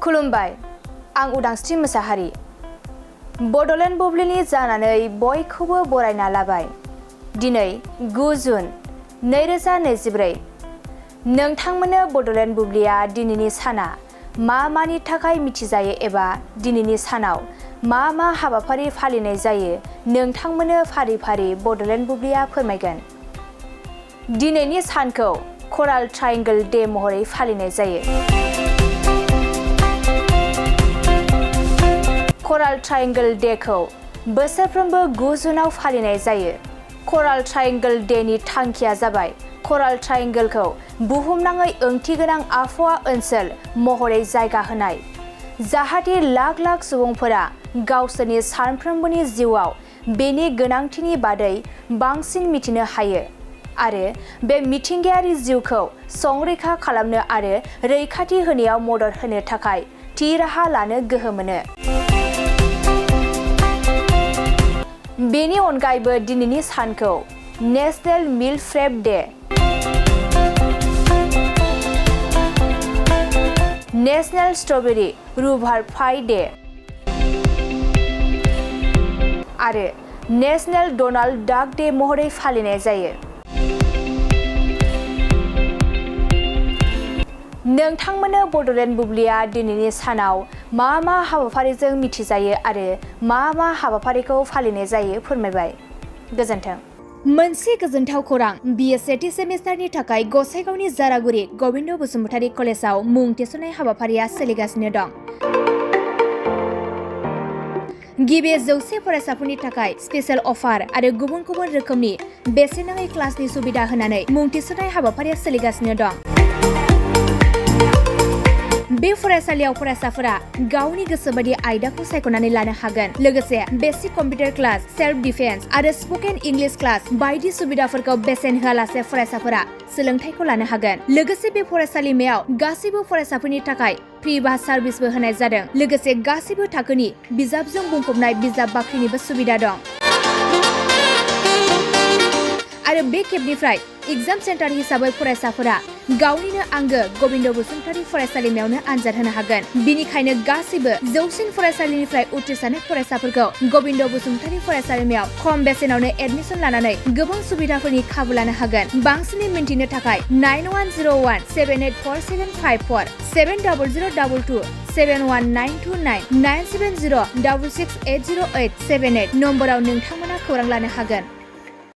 खुलुमबाय आं उदांस्रि मोसाहारि बड'लेण्ड बुब्लिनि जानानै बयखौबो बरायना लाबाय दिनै 9 जुन 2024 नोंथांमोननो बड'लेण्ड बुब्लिया दिनैनि साना मानि थाखाय मिथिजायो एबा दिनैनि सानाव मा हाबाफारि फालिनाय जायो नोंथांमोननो फारि फारि बड'लेण्ड बुब्लिया फोरमायगोन। दिनैनि सानखौ क'राल ट्रायंगल डे महरै फालिनाय जायो। क'राल ट्रायंगल डेखौ बोसोरफ्रोमबो 9 जुनाव फालिनाय जायो। क'राल ट्रायंगल डेनि थांखिया जाबाय क'राल ट्रायंगलखौ बुहुमनाङै ओंथिगोनां आबहावा ओनसोल महरै जायगा होनाय, जाहाथे लाख लाख सुबुंफोरा गावसोरनि सानफ्रोमबोनि जिउआव बेनि गोनांथिनि बादै बांसिन मिथिनो हायो आरो बे मिथिंगायारि जिउखौ संरैखा खालामनो आरो रैखाथि होनायाव मदद होनो थाखाय थि राहा लानो गोहो मोनो। बेनि अनगायैबो दिनैनि सानखौ national milk prep day, national strawberry rhubarb pie day आरो नेशनेल डोनाल्ड डाक डे महरै फालिनाय जायो। नोंथांमोननो बड'लेण्ड बुब्लिया दिनैनि सानाव मा हाबाफारिजों मिथिजायो आरो मा हाबाफारिखौ फालिनाय जायो फोरमायबाय। गोजोन्थों। मोनसे गोजोनथाव खौरां, बिए सेथि सेमिस्टारनि थाखाय गसाइगावनि जारागुरि गबिन्द बसुमतारी कलेजाव मुं थिसननाय हाबाफारिया सोलिगासिनो दं। गिबि 100 फरायसाफोरनि थाखाय स्पेशेल अफार आरो गुबुन गुबुन रोखोमनि बेसेन नाङै क्लासनि सुबिदा होनानै मुं थिसननाय हाबाफारिया सोलिगासिनो दं। बे फरायसालियाव फरायसाफोरा गावनि गोसोबादि आयदाखौ सायख'नानै लानो हागोन। लोगोसे basic computer class, self defence आरो स्पकेन इंलिश क्लास बायदि सुबिदाफोरखौ बेसेन होआलासे फरायसाफोरा सोलोंथाइखौ लानो हागोन। लोगोसे बे फरायसालिमायाव गासैबो फरायसाफोरनि थाखाय फ्रि बास सार्भिसबो होनाय जादों। लोगोसे गासैबो थाखोनि बिजाबजों बुंफबनाय बिजाब बाख्रिनिबो सुबिदा दं। आरो बे खेबनिफ्राय एग्जाम सेन्टार हिसाबै फरायसाफोरा गावनिनो आंगो गबिन्द बसुमतारी फरायसालिमायावनो आनजाद होनो हागोन। बिनिखायनो गासैबो जौसिन फरायसालिनिफ्राय उथ्रिसारनाय फरायसाफोरखौ गबिन्द बसुमतारी फरायसालिमायाव खम बेसेनावनो एडमिसन लानानै गोबां सुबिदाफोरनि खाबु लानो हागोन। बांसिनै मिन्थिनो थाखाय 9101784754 70022 71929 97066680878 नम्बराव नोंथांमोना खौरां लानो हागोन।